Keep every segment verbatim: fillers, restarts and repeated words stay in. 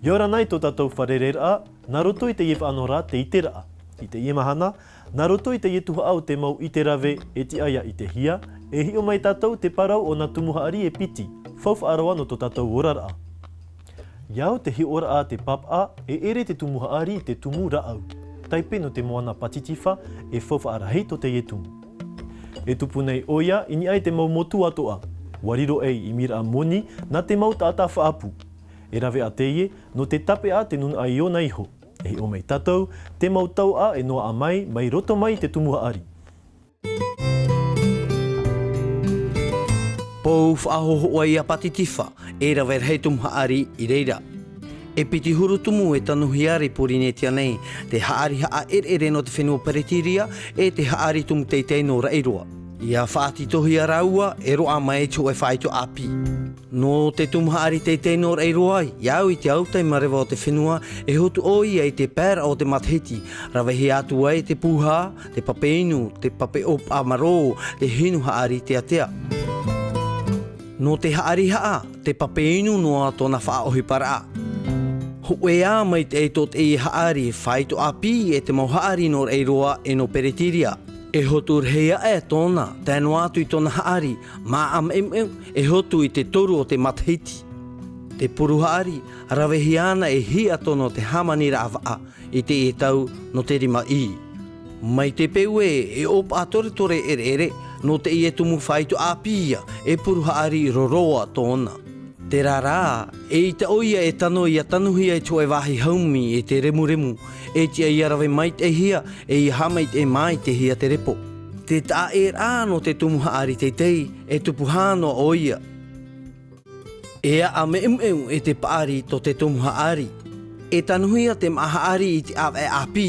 ʻIa ora na i tō tātou fārereiraʻa, nā roto i teie faʻanahoraʻa te ʻiteraʻa. I teie mahana, nā roto i teie tuhaʻa o te mau ʻite rave e tiʻa ʻia ʻitehia, e hiʻo mai tātou te parau o nā tumu haʻari e piti, faufaʻa roa nō tō tātou oraraʻa. ʻIa au te hiʻoraʻa te pāpaʻa, e ʻere te tumu haʻari i te tumu rāʻau. Taipe nō te moana Pātitifā, e faufaʻa rahi tō teie tumu. E tupu nei ʻoia i niʻa i te mau motu atoʻa. ʻUa riro ʻei ʻimiraʻa moni nā te mau taʻata faʻaʻapu. E rave ā teie, nō te tapeʻa te nūnaʻa i ʻōna iho. E hiʻo mai tātou, te mau tauʻa e noaʻa mai, mai roto mai i te tumu haʻari. Pou faʻahōhoʻa ia Pātitifā, e rave rahi tumu haʻari i reira. E piti huru tumu e tanuhia ra i Pōrīnetia nei, te haʻari haʻa ʻereʻere nō te fenua Peretiria, e te haʻari tumu teitei nō Raʻiroa. ʻIa faʻatitohia rāua, e roaʻa mai te hōʻē faito ʻāpī. Nō te tumu haʻari teitei nō Raʻiroa, ʻia au i te autaimāreva o te fenua, e hotu ʻoia i te paeraʻa o te matahiti, ravehia atu ai te pūhā, te pape inu, te pape ʻōpaʻa marō, te hinu haʻari teatea. Nō te haʻari haʻa, te pape inu noa tōna faʻaʻohiparaʻa. Hōʻē ā maitaʻi tō teie haʻari, faito ʻāpī e te mau haʻari nō Raʻiroa e nō Peretiria. E hotu rahi aʻe tōna, tae noa atu i tōna haʻari, māʻa meumeu, e hotu i te toru o te matahiti. Te puru haʻari, ravehia ana e hiʻa tono te hāmaniraʻa vaʻa, i teie tau nō te rima ʻī. Mai te peu ē, e ʻōpaʻa toretore ʻereʻere, nō teie tumu faito ʻāpī ïa, e puru haʻari roroa tōna. Terā rā, eʻita ʻoia e tano ʻia tanuhia i te hōʻē vāhi haumi e te remuremu, e tiʻa ʻia rave maitaʻihia, e ʻia haʻamaitaʻi māitehia te repo. Te taʻaʻēraʻa nō te tumu haʻari teitei, e tupu hā noa ʻoia. E aʻa meumeu e te paʻari tō te tumu haʻari. E tanuhia te māʻa haʻari i te ʻāvaʻe ʻāpī,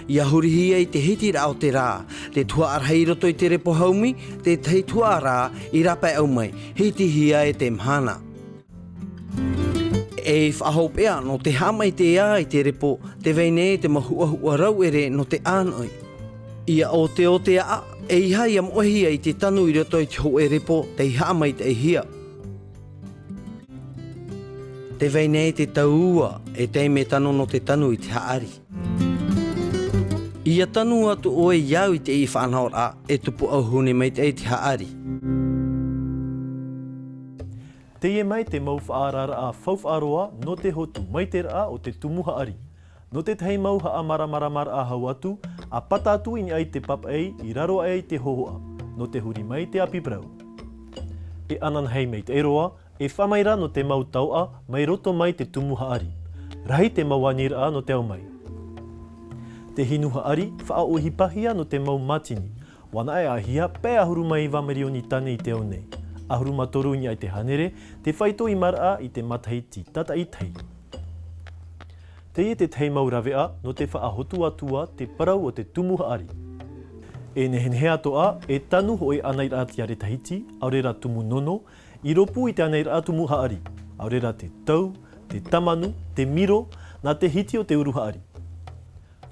ʻia hurihia i te hitiraʻa o te rā, te tuhaʻa rahi i roto i te repo haumi, te tahi tuhaʻa rā i rāpaeʻau mai, hitihia e te mahana. E faʻahopeʻa nō te haʻamaitaʻi i te repo, tē vai nei te mau huʻahuʻa rauʻere nō te ʻānoʻi. ʻIa ʻoteʻote aʻa, ʻeiaha ʻia moʻehia i te tanu i roto i te hōʻē repo tei haʻamaitaʻihia. Tē vai nei te tauʻa, e taime tano nō te tanu i te haʻari. ʻIa tanu atu ʻoe ʻia au i teie faʻanahoraʻa, e tupu ʻauhune maitaʻi te haʻari. Teie mai te mau faʻaararaʻa faufaʻa roa nō te hotu maitaʻiraʻa o te tumu haʻari. Nō te tahi mau haʻamāramaramaraʻa hau atu, ʻa pata atu i niʻa i te papaʻi i raro aʻe i te hōhoʻa, nō te huri mai te ʻāpī parau. E ananahi maitaʻi roa, e faʻamaʻi ra nō te mau tauʻa mai roto mai te tumu haʻari. Rahi te mau aniraʻa nō te ao mai. Te hinu haʻari, faʻaʻohipahia nō te mau mātini. ʻUa naʻe ʻāhia pae ʻahuru mā iva mirioni tāne i te ao nei. ʻAhuru mā toru i niʻa i te hānere, te faito i maraʻa i te matahiti tataʻi tahi. Teie te tahi mau raveʻa nō te faʻahotu atu ā te parau o te tumu haʻari. E nehenehe atoʻa, e tanu hōʻē anairaʻa tiare Tahiti, ʻaore rā tumu nono, i rōpū i te anairaʻa tumu haʻari, ʻaore rā te tau, te tāmanu, te miro, nā te hiti o te uru haʻari.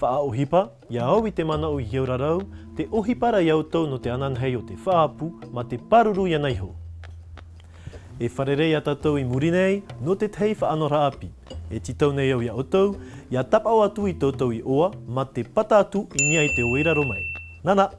Faʻaʻohipa, ʻia au i te manaʻo i hiʻo rarau, te ʻohipa ra ia ʻoutou nō te ananahi o te faʻaʻapu, mā te pāruru iāna iho. E fārerei ā tātou i muri nei, nō te tahi faʻanahoraʻa ʻāpī. E tītau nei au ia ʻoutou, ʻia tāpaʻo atu i tō ʻoutou iʻoa, mā te pata atu i niʻa i te ʻoe i raro mai. Nānā!